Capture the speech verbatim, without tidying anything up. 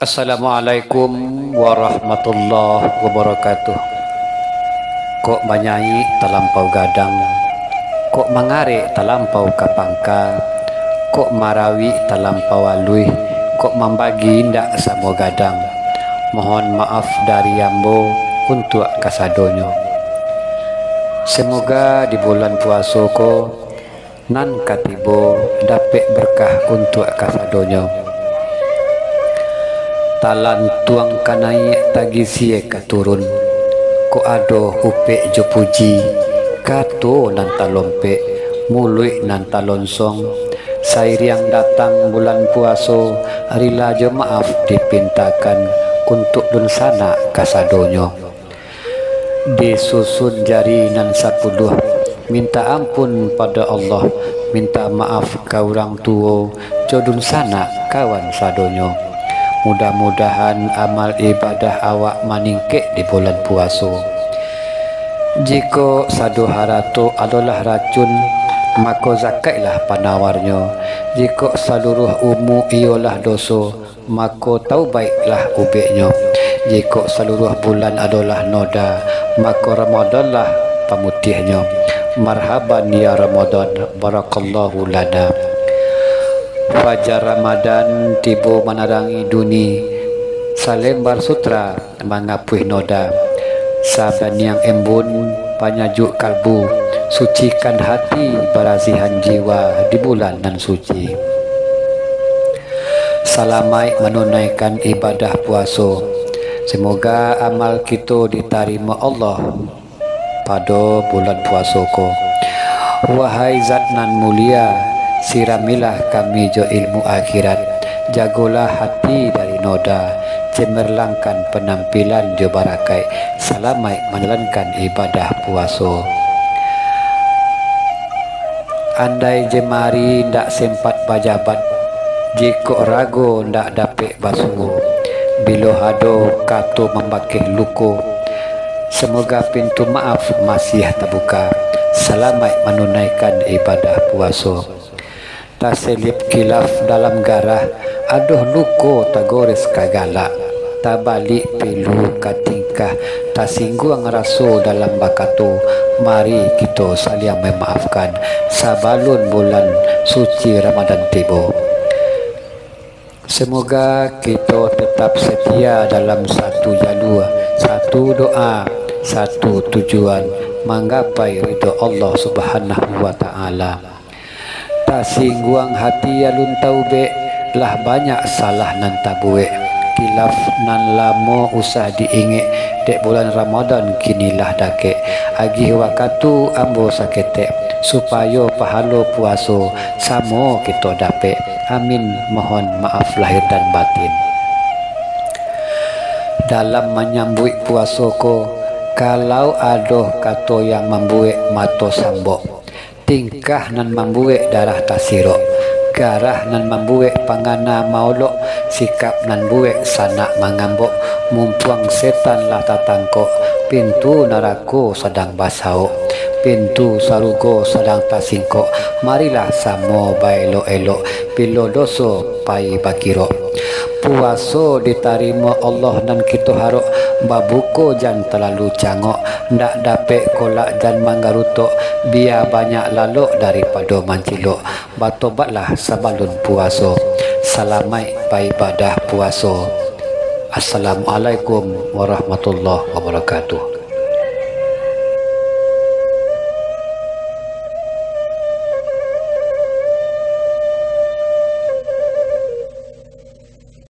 Assalamualaikum warahmatullahi wabarakatuh. Kok manyaik talampau gadang, kok mangarek talampau ka pangka, kok marawik talampau aluih, kok mambagi indak samo gadang. Mohon maaf dari ambo untuak kasadonyo. Semoga di bulan puaso ko nan ka tibo dapek berkah untuak kasadonyo. Talantuang ka naiak, tagisie ka turun. Kok ado upek jo puji, kato nan talompek, muluik nan talonsong. Sairiang datang bulan puaso, rila jo maaf dipintakan untuak dunsanak kasadonyo. Disusun jari nan sapuluah, minta ampun pado Allah, minta maaf ka urang tuo, jo dunsanak kawan sadonyo. Mudah-mudahan amal ibadah awak maningkek di bulan puaso. Jikok sado harato adolah racun, mako zakaiklah panawarnyo. Jikok saluruah umua iyolah doso, mako taubaiklah ubeknyo. Jikok saluruah bulan adolah noda, mako Ramadanlah pamutiahnyo. Marhaban ya Ramadan, barakallahu lana. Fajar Ramadan tibo manarangi duni, salembar sutra mangapuih noda. Sabaniang embun panyajuak kalbu, sucikan hati, barasihan jiwa di bulan nan suci. Salamaik manunaikan ibadah puaso. Semoga amal kito ditarimo Allah pado bulan puaso ko. Wahai Zat nan mulia, siramilah kami jo ilmu akhirat. Jagolah hati dari noda, cemerlangkan penampilan jo barakaik. Salamaik manjalankan ibadah puaso. Andai jemari ndak sempat bajabat, jikok rago ndak dapek basuo, bilo ado kato mambakeh luko, semoga pintu maaf masih tabuka. Salamaik manunaikan ibadah puaso. Taselip kilaf dalam garah, adoh luko tagores ka galak, tabalik pilu ka tingkah, tasingguang raso dalam bakato, mari kito saliang mamaafkan, sabalun bulan suci Ramadan tibo. Semoga kito tetap setia dalam satu jalua, satu doa, satu tujuan, manggapai ridho Allah Subhanahu wa Ta'ala. Tasingguang hati alun taubek, lah banyak salah nan tabuek. Kilaf nan lamo usah diingek, dek bulan Ramadan kini lah dakek. Agih wakatu ambo saketek, supayo pahalo puaso samo kito dapek. Amin. Mohon maaf lahir dan batin. Dalam manyambuik puaso ko, kalau ado kato yang mambuek mato sambok, tingkah nan mambuek darah tasirok, garah nan mambuek pangana maolok, sikap nan buek sanak mangambok, mumpuang setan lah tatangkok, pintu narako sadang basaok, pintu sarugo sadang tasingkok, marilah samo baelok-elok, bilo doso pai bakirok. Puaso ditarimo Allah nan kito harok, babuko jan talalu cangok, ndak dapek kolak jan manggarutok, bia banyak lalok daripado mancilok, batobatlah sabalun puaso. Salamaik baibadah puaso. Assalamualaikum warahmatullahi wabarakatuh.